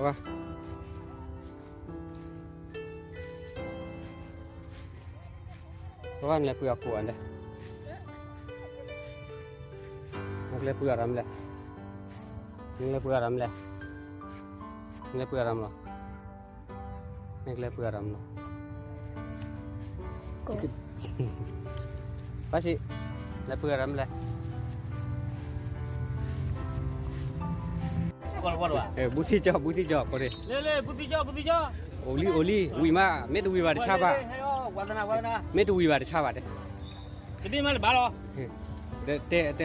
ဝါ, ဝါ နလဲၤပှ့ၤအီၤကိးဂၤဒဲး, နကလဲၤပှ့ၤအီၤတၢ်မလဲၣ်, နလဲၤပှ့ၤအီၤတၢ်မလဲၣ်, နလဲၤပှ့ၤအီၤတၢ်မလဲၣ်, နကလဲၤပှ့ၤအီၤတၢ်မလဲၣ်, ပၢ်ဆံး, လဲၤပှ့ၤအီၤတၢ်မလဲၣ်. ဘူးသံၣ်ကၠီၣ် ဘူးသံၣ်ကၠီၣ် ကိးဒံး, အိၣ်လံ အိၣ်လံ ဝံၤမး မ့ၢ်တဝံၤဘၣ်တဆါဘၣ်, မ့ၢ်တဝံၤဘၣ်တဆါဘၣ်တဲ, တဲတဲ,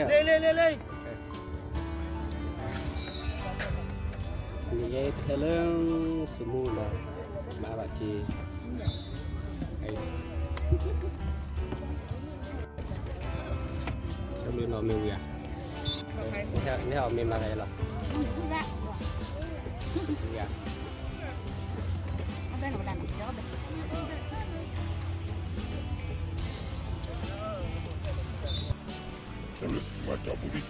နယဲထဲလၢ စမူလီၤ, ဘၣ်ဘၣ်ဆံး, မ့ၢ်နီၢ်မ့ၢ်ဝံၤဧါ, နဟဲအီၣ်မ့ၢ်မၤဂၤလီၤ, ဝံၤဧါ. ဒီးဒူၣ်လၢတၢ်အီၣ်ဒီး လ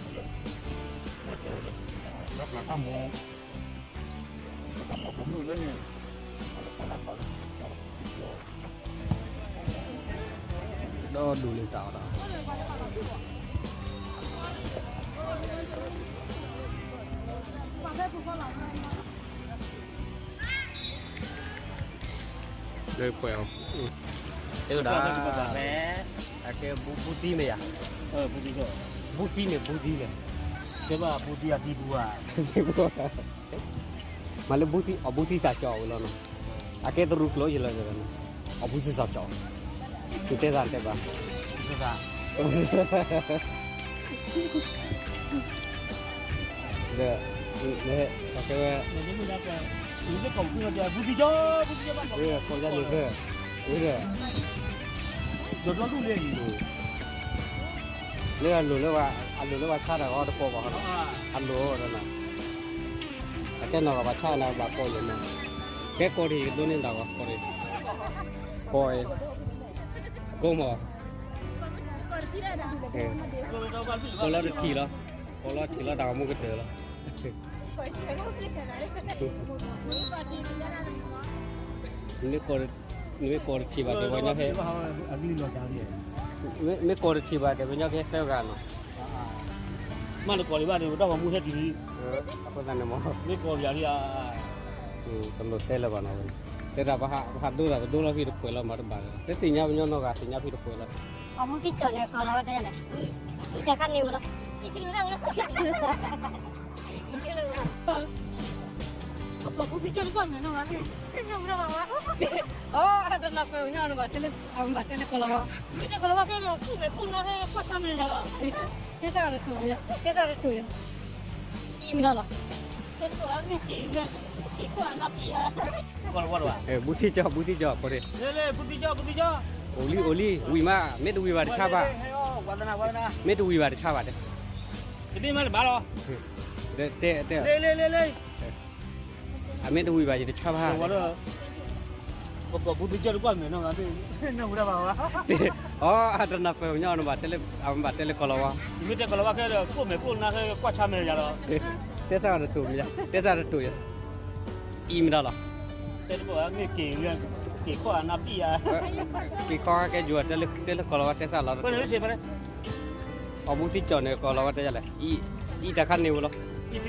ၢပှဲၤအီၤ, တဲဝဲဒၣ်, အကဲ ဘူးသံမ့ၢ်ယၤ, ဘူးသံန့ၣ် ဘူးသံန့ၣ်, တဲဘၣ်ဘူးသံအသံဘူးဧါ, မၤလၢဘူးသံ အီၣ်ဘူးသံသးကၠီၣ်ဝဲလီၤနီၤ, အကဲတရူးကျိာ်ယလီၤ, အီၣ်ဘူးသံသးကၠီၣ်, နတဲသးတဲဘၣ် ဒီး တဲဝဲ, ကိးယၤန့ၣ်သၢ, ဝဲဒီး, လၢအလိၤလၢဝဲ, အလိၤလၢပှၤဆါတၢ်ဂီၤတကိးဘၣ်ဃီနီၤ, အလိၤဒီးနီၤ, အကဲနီၢ်ဂၤပှၤဆါန့ၣ်ဘၣ်ကိးယၤနီၤ, ကဲကိးတဟံၣ်ကဒိးန့ၢ်တၢ်ဂီၤကိးတဟံၣ်, ကိး, ကိးမး, ကိးလီၤတထံၣ်လီၤ, ကိးလီၤတထံၣ်လီၤတၢ်ဂီၤမူကတၢၢ်လီၤ. နမ့ၢ်ကိးတထံၣ်ဘၣ်တဲပှၤညီဟဲ, မ့ၢ်ကိးတထံၣ်ဘၣ်တဲပှၤညီကဟဲသၢဂၤနီၤ, မ့ၢ်တကိးဒံးဘၣ်န့ၣ် ပတၢ်ဂီၤမူဟဲတုၤလံ, အဃိသတးန့ၣ်မ့ၢ်, မ့ၢ်ကိးပယၤဒံးဧါ, တလိၣ်တဲလၢၤဘၣ်နီၤ, တဲဒၣ်ပဟးဒိတၢ်ပဒိလီၤဖဲတပှဲၤလီၤမၤတဘၣ်, တသ့ၣ်ညါပညီနီၢ်ဂၤသ့ၣ်ညါဖဲတပှဲၤလီၤ. အမူကံကၠီၣ်န့ၣ် ကီၢ်လီၤဝဲတဲလဲၣ်, အံတၢ်ခါန့ၣ်ဝဲလီၤ, အံတၢ်ခါန့ၣ်ဝဲလီၤ, အမူကံကၠီၣ်န့ၣ် ကွၢ်မဲာ်နီၢ်ဂၤန့ၣ်, အတနၢ်ပၢၢ်ညီနဘၣ်တဲလၢ, အဘၣ်တဲလၢကီၢ်လီၤဝဲ, မ့ၢ်တဲကီၢ်လီၤဝဲကဲဒီး ကူၣ်မဲာ်ကူၣ်နါဟဲကွၢ်ဆါမဲာ်ယၤလီၤ, ကဲစၢ်တတူၢ်, ကဲစၢ်တတူၢ်, အံၤမ့ၢ်နီၢ်လီၤ. ဘူးသံၣ်ကၠီၣ် ဘူးသံၣ်ကၠီၣ် ကိးဒံး, အိၣ်လံ အိၣ်လံ ဝံၤမး မ့ၢ်တဝံၤဘၣ်တဆါဘၣ်, မ့ၢ်တဝံၤဘၣ်တဆါဘၣ်တဲ, တဲ, အမ့ၢ်တဝံၤဘၣ်ယတဆါဘၣ်, ပဘူးသံၣ်ကၠီၣ်တကွၢ်မဲာ်နီၢ်ဂၤ, အတနၢ်ပၢၢ်ညီနဘၣ်တဲလၢ, အဘၣ်တဲလၢကီၢ်လီၤဝဲ, မ့ၢ်တဲကီၢ်လီၤဝဲကဲဒီး ကူၣ်မဲာ်ကူၣ်နါဟဲကွၢ်ဆါမဲာ်ယၤလီၤ, တဲစၢ်တတူၢ်မ့ၢ်ယၤ, တဲစၢ်တတူၢ်ယၤ, အံၤမ့ၢ်နီၢ်လီၤ. က့ၤခီကဲယိၤ တဲလၢကီၢ်လီၤဝဲတဲစၢ်လီၤ, အဘူးသံၣ်ကၠီၣ်န့ၣ် ကီၢ်လီၤဝဲတဲယၤလဲၣ်, အံၤတၢ်ခါန့ၣ်ဝဲလီၤ, အံၤ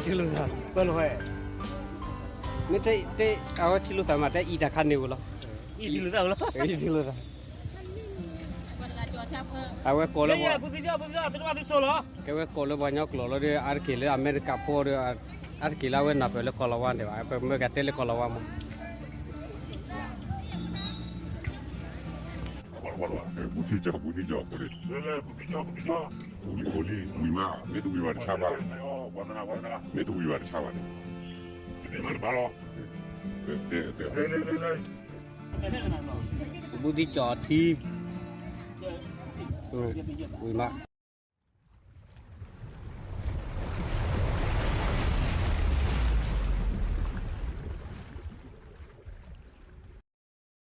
ထံလိာ်သး, မ့ၢ်တဲ အဝဲထံလိာ်သးမး တဲအံၤတၢ်ခါန့ၣ်ဝဲလီၤ, အံၤထံလိာ်သး, အဝဲကိးလၢ, ကဲဝဲကိးလၢပှၤကညီကျိာ်လီၤဒီး အါတက့ၢ်လၢအမဲရကၤဖိဒီး အါတက့ၢ်လၢအဝဲနၢ်ပၢၢ်လၢကီၢ်လီၤဝါန့ၣ်ဘၣ်, ပမ့ၢ်ကတဲလၢကီၢ်လီၤဝါမး, ဘူးသံၣ်ကၠီၣ် ဘူးသံၣ်ကၠီၣ်, အိၣ်လံ အိၣ်လံ ဝံၤမး မ့ၢ်တဝံၤဘၣ်တဆါဘၣ်, မ့ၢ်တဝံၤဘၣ်တဆါဘၣ်န့ၣ်, ဘူးသံၣ်ကၠီၣ်ထံ, ဝံၤမး